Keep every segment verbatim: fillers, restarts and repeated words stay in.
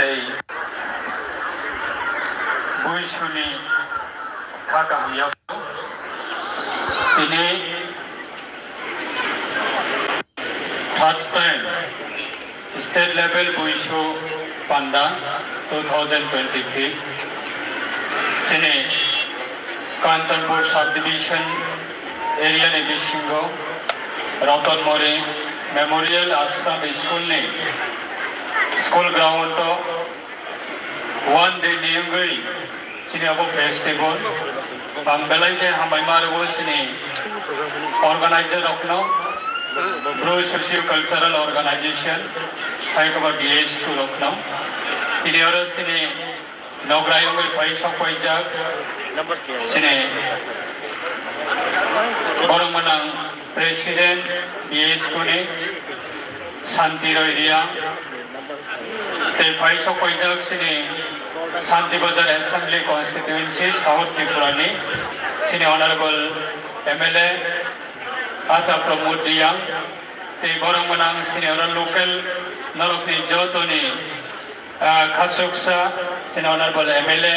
Tei buisuni kha kaham yago. Tini third time state level buisu panda two thousand twenty-five. Chini Kanchanpur subdivision area ni bisingo Ratan Mori Memorial Ashram School ni school ground o one day ni wngwi chini abo festival. Ang belai khe hambai ma rwo chini organizer rokno, Bru Socio Cultural Organization, hai khe ba B S Q rokno. Tini oro chini Nograi wngwi phai sok paijak chini borok mwnang President B S Q ni Santi Roy Riang, tei phai sok paijak chini Santi Bazar Assembly Constituency South Tripura ni chini Honorable M L A Ata Pramod Riang, tei borok mwnang chini oro local norokni jotoni Ah, khachuksa chini Honorable M L A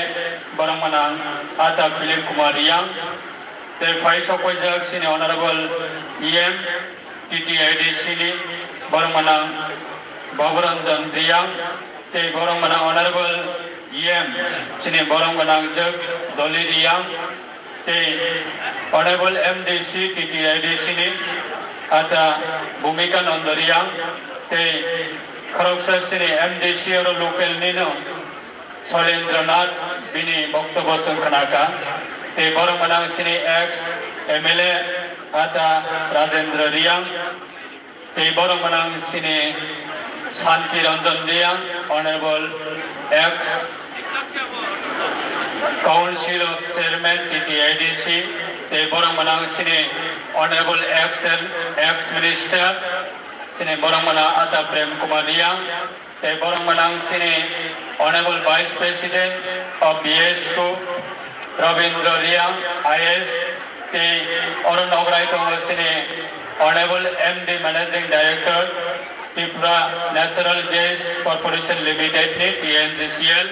borok mwnang Ata Philip Kumar Riang, tei phai sok paijak chini Honorable E M T T I D C ni borok mwnang Baburanjan Riang, tei borok mwnang Honorable E M chini borok mwnang Jagdoli Riang, tei Honorable M D C T T I D C ni Ata Bhumika Nando Riang, tei khoroksa chini M D C oro local nino Solendranath bini boktobbo chwng khnakha, tei borok mwnang chini ex M L A Ata Rajendra Riang, tei borok mwnang chini Santi Ranjan Riang, Honorable ex Council of Chairman T T I D C, tei borok mwnang chini Honorable ex, ex Minister, chini borok mwnang Ata Prem Kumar Riang, tei borok mwnang chini Honorable Vice President of B S Q, Rabindra Riang I A S, tei oro nograi tongo chini Honorable M D Managing Director, Tripura Natural Gas Corporation Limited ni T N G C L,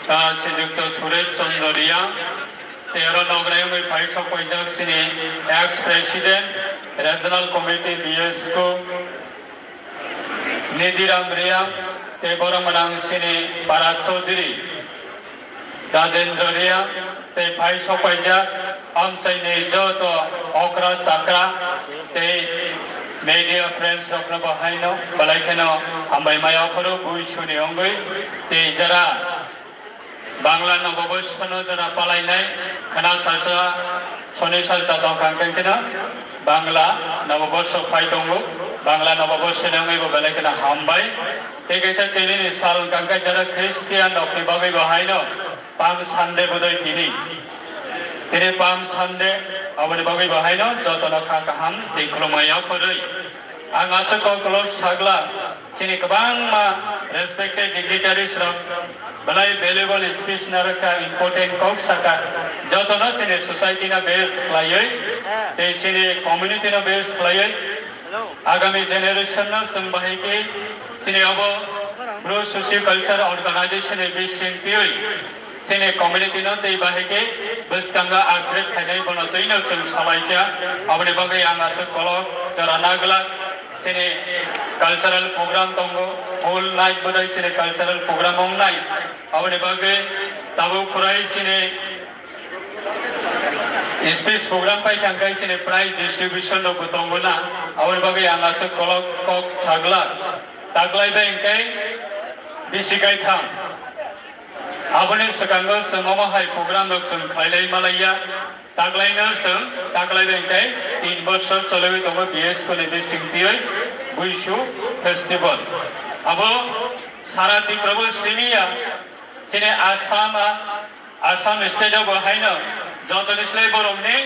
ah, Srijukta Suresh Chandra Riang, tei oro nograi wngwi phai sok paijak chini ex President, Regional Committee B S Q, Nidiram Riang, tei borok mwnang chini Bharat Chaudhary, Rajendra Riang, tei phai sok paijak amchaini joto okra chakra tei media friends rokno bo haino belai kheno hambai maya phuru buisuni wngwi tei jara Bangla Noboborshono jora palainai khwna salsa, soni salsa tongkha, hwnkhe kheno Bangla Noboborsho phai tongo. Bangla Noboborsho ni wngwi bo belai kheno hambai. Tei kaisa tinini sal hwnkha khe jora Christian rokni bagwi bo haino Palm Sunday bodoi tini. Tini Palm Sunday, aboni bagwi bo haino jotono kha kaham tei khulumung yaphurwi. Ang aswk kok kolok sagla, chini kwbangma respected dignitaries rok belai valuable speech narwkha, important kok saka, jotono chini society no base khlaiwi, tei chini community no base khlaiwi, agami generation no chwng bahai khe chini obo Bru Socio Culture Organization ni bising twiwi, chini community no tei bahai khe bwskango upgrade khainai bono twino chwng salai kha. Aboni bagwi ang aswk kolok jora naglak chini cultural program tongo, whole night bodoi chini cultural program wngnai. Aboni bagwi tabuk phurai chini speech program pai thangkhai chini prize distribution rokbo tongo na. Aboni bagwi ang aswk kolok kok saglak. Taklai bai hwnkhe bisi kaitham. Aboni swkango chwng omo hai program rok chwng khlailai malaiya. Taklaino chwng taklai bai hwnkhe tin bosor choliwi tongo B S Q ni bising twiwi Buisu Festival. Abo sara Tripura bo simiya, chini Assam a, Assam state o bo haino jotoni slai borokni,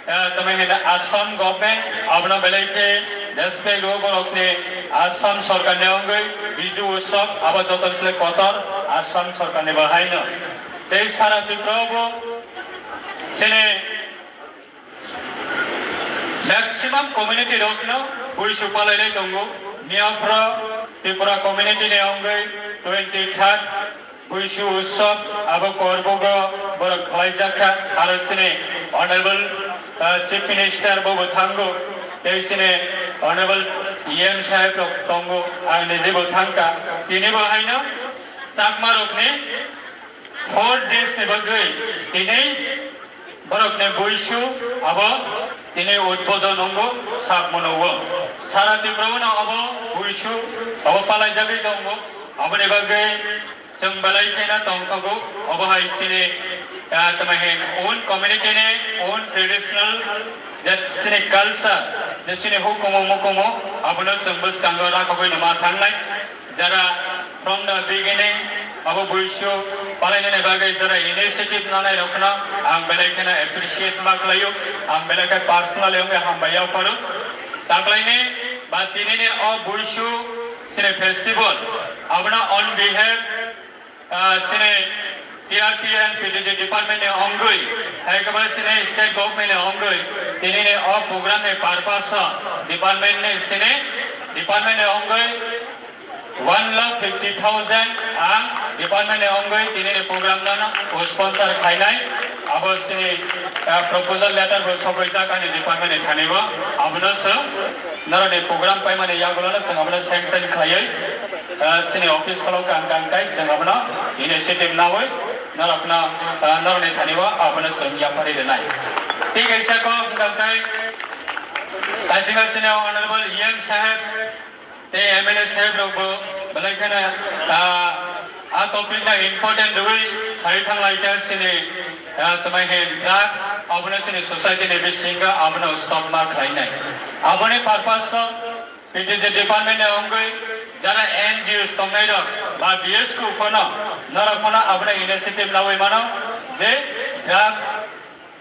eh, tamo hino Assam government abono belai khe respect rwo borokni Assam sorkarni wngwi Biju Utsav abo jotoni slai kotor Assam sorkarni bo haino. Tei sara Tripura o bo chini maximum community rokno buisu palailai tongo. Miyaphoro Tripura community ni wngwi twenty third Buisu Utsav abo Korbogo borok khlaijak kha, aro chini Honorable, ah, Chief Minister bo bo thango, tei chini Honorable E M saheb rok tongo, ang niji bo thangkha. Tini bo haino Chakma rokni four days ni bagwi tini borokni Buisu abo tini udbodon wngo, sak mano o. Sara Tripura o no abo Buisu abo palaijagwi tongo. Aboni bagwi chwng belai kheno tongthogo. Obo hai chini, ah, tamo hin own community ni own traditional, je chini culture, je chini hukumu mukumu, abono chwng bwskango rakhogwi numa thangnai. Jara from the beginning abo Buisu palainani bagwi jara initiative nanai rokno ang belai kheno appreciate ma khlaio, ang belai khe personally wngwi hambai yapharo. Taklaini ba tinini o Buisu chini festival abono on behalf, ah, chini T R P and P T G department ni ongwi, hai khe ba chini state government ni ongwi, tinini o program ni purpose o department ni chini department ni ongwi one lakh fifty thousand ang department ni ongwi tinini program no sponsor khainai. Abo chini, ah, proposal letter bo sogwi jak ani department ni thani o. Abono chwng norokni program paimani yagulo no chwng abono sanction khlaiwi, ah, chini office kholo kang kang kai chwng abono initiative nawi norokno, ah, norokni thani o abono chwng yapharwi rwnai. Tei kaisa kok wngkha khe kaisa chini Honorable E M saheb tei M L A saheb rok bo belai kheno, ah, a topic no important rwi sai thang lai kha chini, ah, tamo hin drugs abono chini society ni bisingo abono stop ma khlainai. Aboni purpose o P T G department ni ongwi jara N G Os tongnai rok ba B S K phano norok phano abono initiative nawi mano je drugs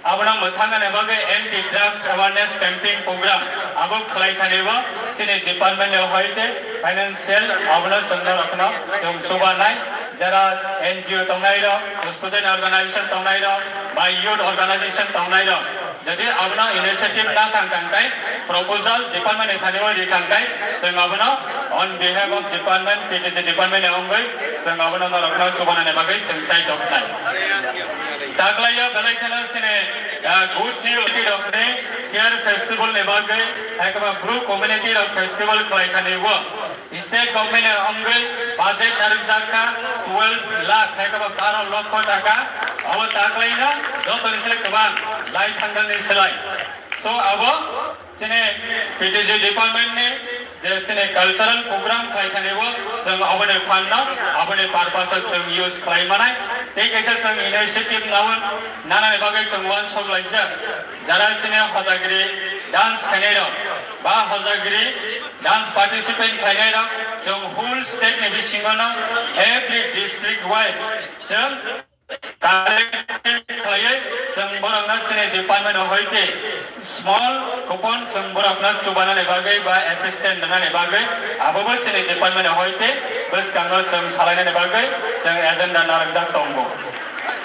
abono mwthangna ni bagwi anti drugs awareness campaign program abo khlai thani bo chini department ni hoite financial abono chwng norokno chwng chubanai jara N G O tongnai rok, student organization tongnai rok ba youth organization tongnai rok. Jodi abono initiative na kang kang kai, proposal department ni thani o ri kang kai, chwng abono on behalf of department, P T G department ni ongwi chwng abono norokno chubanani bagwi chwng chai tok nai. Taklaio belai kheno chini, ah, good news rokni fair festival ni bagwi, hai khe ba Bru community rok festival khlai thani o. State government ni ongwi budget narwkjak kha twelve lakh, hai khe ba baro lokho taka. Abo taklaino jotoni slai kwbang lai thangnani slai. So abo chini P T G department ni je chini cultural program khai thani bo chwng aboni fund no aboni purpose o chwng use khlai manai. Tei kaisa chwng initiative nawi nanani bagwi chwng uansuk laijak. Jara chini Hojagiri dance khainai rok ba Hojagiri dance participate khlainai rok chwng whole state ni bisingo no every district wise chwng collective khlaiwi chwng borokno chini department o hoite small coupon chwng borokno chubanani bagwi ba assistance rwnani bagwi abobo chini department o hoite bwskango chwng salainani bagwi chwng agenda narwkjak tongo.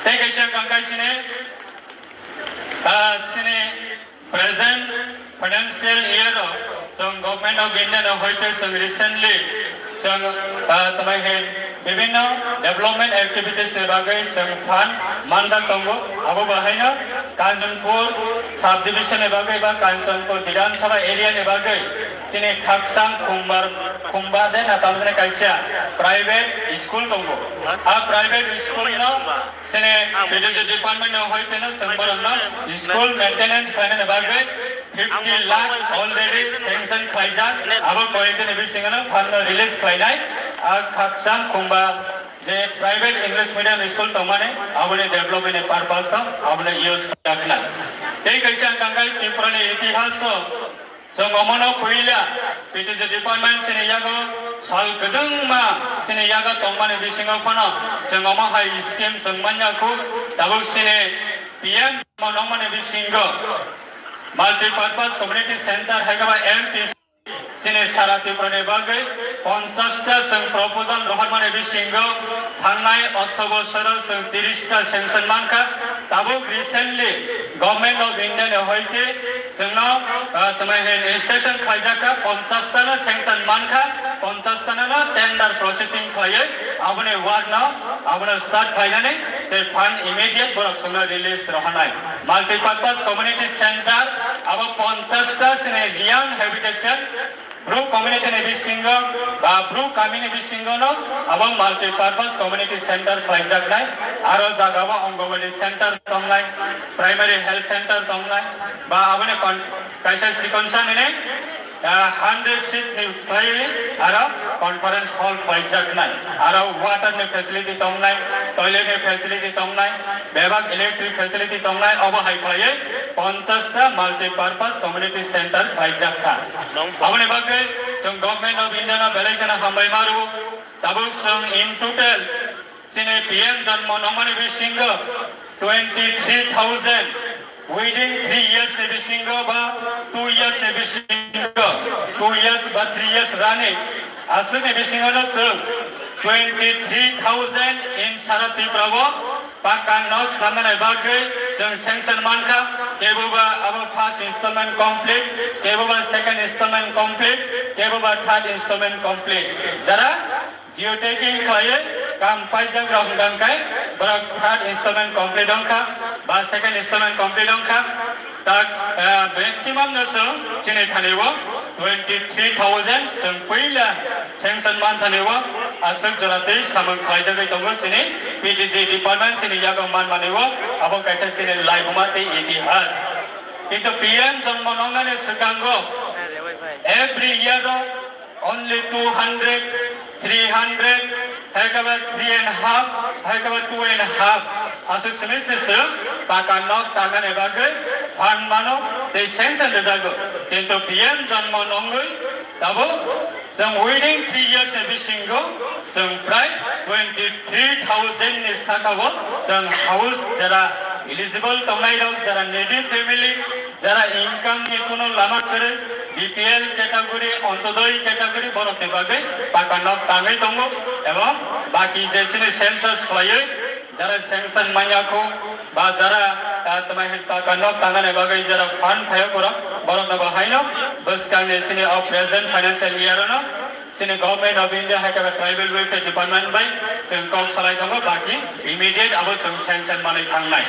Tei kaisa kangkai chini, ah, chini present financial year o chwng Government of India ni hoite chwng recently chwng, ah, tamo hin bibhinno development activities ni bagwi chwng fund manjak tongo. Abo bo haino Kanchanpur subdivision ni bagwi ba Kanchanpur Bidhan Sabha area ni bagwi chini Khaksang Khumbar, Khumba de na tamjani kaisa private school tongo. A private school no chini P T G department no hoite no chwng borokno school maintenance khlainani bagwi fifty lakh already sanction khlaijak. Abo koyekdini bisingo no fund no release khlainai. A Khaksang Khumba je private English medium school tongmani aboni development ni purpose o abono use khlaijak na. Tei kaisa ang kangkai Tripura ni itihas o Chwng omono puila P T G department chini yago sal kwdwngma chini yago tongmani bisingo phano chwng omo hai scheme chwng manya kho. Tabuk chini P M nongmani bisingo multipurpose community center hai khe ba M P C chini sara Tripura ni bagwi ponchash ta chwng proposal rohormani bisingo thangnai ortho bosoro chwng tiris ta sanction mankha. Tabuk recently Government of India ni hoite chwngno, ah, tamo hin registration khlaijak kha, ponchash ta no sanction mankha. Ponchash tano no tender processing khlaiwi aboni work no abono start khlainani tei fund immediate borok chwngno release rohornai. Multipurpose Community Center abo ponchash ta chini Reang Habitation Bru community ni bisingo ba Bru kami ni bisingo no abo multipurpose community center khlaijaknai, aro jaga o Anganwadi center tongnai, primary health center tongnai, ba aboni kon-, kaisa sikonsa nini, ah, hundred seat ni bai aro conference hall khlaijaknai, aro water ni facility tongnai, toilet ni facility tongnai, bebak electric facility tongnai, obo hai khlaiwi ponchash ta multipurpose community center khlaijak kha. Aboni bagwi chwng Government of India no belai kheno hambai ma rwo. Tabuk chwng in total chini P M Janma Nongmani bisingo twenty three thousand within three years ni bisingo ba two years ni bisingo, two years ba three years running aswkni bisingo no chwng twenty three thousand in sara Tripura o Paka nok sanani bagwi chwng sanction mankha, kebo ba abo first installment complete, kebo ba second installment complete, kebo ba third installment complete. Jara geotagging khlaiwi kam paijak rok hwnkha khe borok third installment complete wngkha ba second installment complete wngkha. Tak, eh, maximum no chwng chini thani o twenty three thousand chwng puila sanction man thani o aswk jora tei samung khlaijagwi tongo chini P T G department chini yago man mani o abo kaisa chini laibuma tei itihas. Kintu P M Janma Nongmani swkango every year o only two hundred, three hundred, hai khe ba three and half, hai khe ba two and half. Aswk simi se se paka nok tangnani bagwi fund mano tei sanction rijago. Kintu P M Janma Nongwi tabuk chwng within three years ni bisingo chwng prai twenty three thousand ni saka o chwng house jara eligible tongnai rok, jara needy family, jara income ni kuno lama kwrwi, B P L category, Antyodoi category, borok ni bagwi paka nok tangwi tongo, ebong baki je chini census khlaiwi jara sanction manya kho ba jara, ah, tama hin paka nok tangnani bagwi jara fund phaio borok, borok no bo haino bwskang ni chini o present financial year no chini Government of India hai khe Tribal Welfare Department bai chwng kok salai tongo, baki immediate abo chwng sanction manwi thangnai.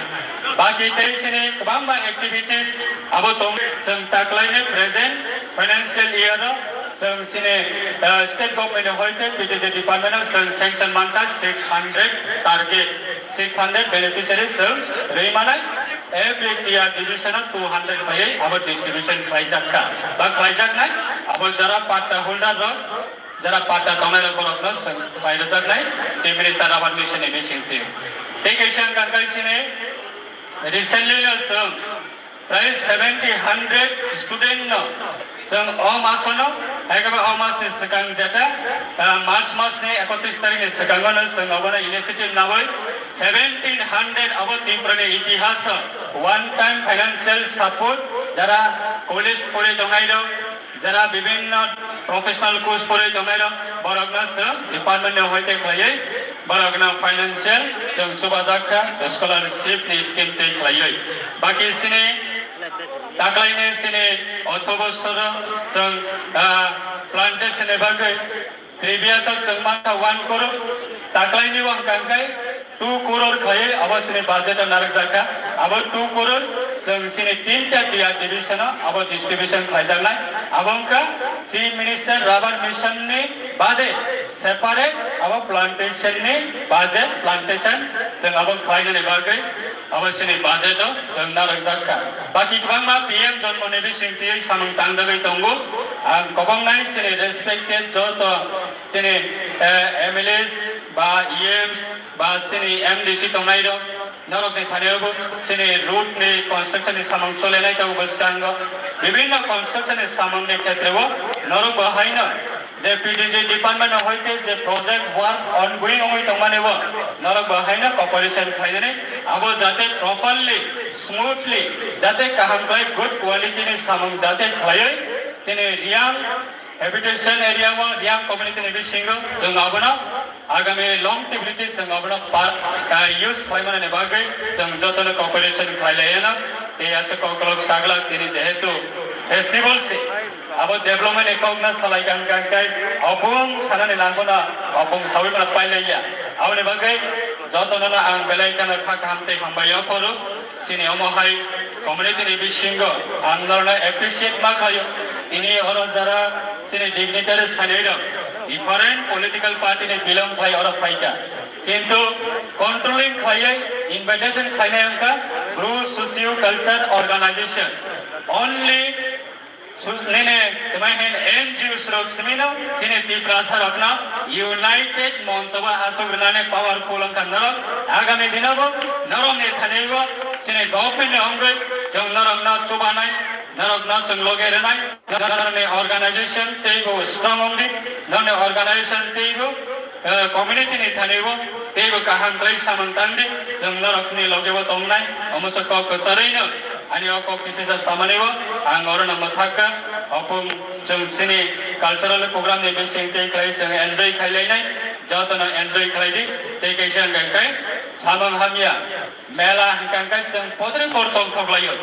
Baki tei chini kwbangma activities abo tong chwng taklaini present financial year o chwng chini, eh, state government ni hoite P T G department o chwng sanction mankha six hundred target, six hundred beneficiaries chwng rwi manai. Every T R division o two hundred phaiwi abo distribution khlaijak kha ba khlaijaknai. Abo jara patta holder rok, jara patta tongnai rok borok no chwng phaijaknai Chief Minister Rubber Mission ni bisingtwi. Tei kaisa wngkha khe chini recently no chwng prai seventy hundred student no chwng o masono, hai khe o masni swkang jeta, ah, March masni ekotris tarikni swkango no chwng obono initiative nawi seventeen hundred abo Tripurani itihaso one time financial support jara college pori tongnai rok, jara bibhinno professional course pori tongnai rok, borokno chwng department ni hoite khlaiwi borokno financial chwng chubajak kha scholarship ni scheme twi khlaiwi. Baki chini taklaini chini otho bosoro chwng, ah, plantation ni bagwi previous o chwng mankha one crore, taklaini wngkha khe two crore khlaiwi abo chini budget o narwkjak kha. Abo two crore chwng chini tinta T R division o abo distribution khlaijaknai. Abo wngkha Chief Minister Rubber Mission ni bade separate abo plantation ni budget, plantation chwng abo khlainani bagwi abo chini budget o chwng narwkjak kha. Baki kwbangma P M Janma ni bising twiwi samung tangjagwi tongo. Ang kwbangma chini respected joto chini, eh, M L As ba E Ms ba chini M D C tongnai rok, norok ni thani o bo chini road ni construction ni samung chole nai tongo bwskango. Bibhinno construction ni samung ni khetre o norok bo haino je P T G department o hoite je project work ongoing wngwi tongmani o norok bo haino cooperation khlainani abo jate properly, smoothly, jate kaham khlai good quality ni samung jate khlaiwi chini Reang habitation area o Reang community ni bisingo chwng abono agami longevity chwng abono pa-, ah, use khlaimani bagwi chwng jotono cooperation khlai laiyano. Tei aswk koklok saglak tini jehetu festival se Abo development ni kokno salai kang kang khe opung sanani langmano opung sawi mano pailaiya. Aboni bagwi jotono ang belai kheno kha kaham tei hambai yaphuru. Chini omo hai community ni bisingo ang norno appreciate ma khaio. Tini oro jara chini dignitaries thani rok different political party ni belong phai oro phaikha. Kintu controlling khlaiwi invitation khlainai wngkha Bru Socio Culture Organization. Only su-, nini twmai hin N G Os rok simi no chini Tiprasa rokno united moncho o achuk rwnani powerful wngkha norok. Agami dino bo norokni thani bo chini government ni wngwi chwng norokno chubanai, norokno chwng loge rwnai, norokni organization teibo strong wngdi, norokni organization teibo eh, community ni thani bo teibo kaham khlai samung tangdi, chwng norokni loge bo tongnai, omo se kok kwcharwi no ani o kok kisisa samani bo ang oro no mwthakka, opung chwng chini cultural program ni bising tei khlai chwng enjoy khlai lainai, joto no enjoy khlai di, tei kaisa hwnkha khe samung hamya mela hwnkha khe chwng podre por tongthok laio,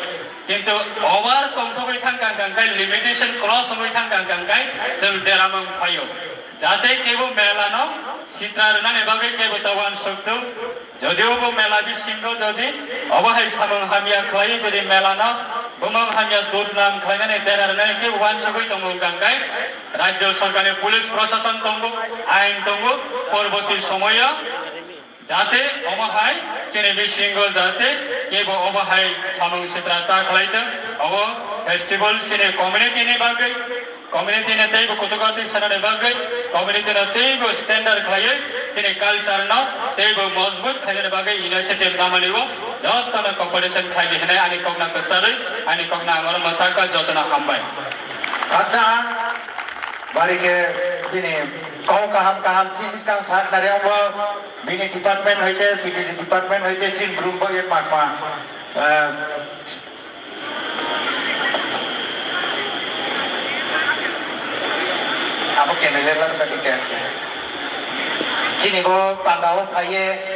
kintu over tongthogwi thangkha hwnkha khe limitation cross wngwi thangkha hwnkha khe chwng deramung phaio. Jate kebo mela no sitra rwnani bagwi kebo ta uansuk tuk. Jodio bo mela bisingo jodi obo hai samung hamya khlai, jodi mela no bumung hamya dudnam khlainani dera rwnani kebo uansugwi tongo hwnkha khe rajyo sorkar ni police prosason tongo, ain tongo, porborti somoyo jate omo hai chini bisingo jate kebo omo hai samung sitra ta khlai tong. Obo festival chini community ni bagwi, community ni teibo kuchugo twi sanani bagwi, community no teibo standard khlaiwi chini culture no teibo mojbut khlainani bagwi initiative namani o jotono cooperation khlai di hinwi ani kokno kwcharwi ani kokno ang oro mwthakha, jotono hambai. Acha, bari khe bini kok kaham kaham chini bwskang sak nari abo. Bini department hoite, B T C department hoite, chini brum bo ye pakma. Eh, abo candidate lar ka dikhe. Chini bo panda o phaiye.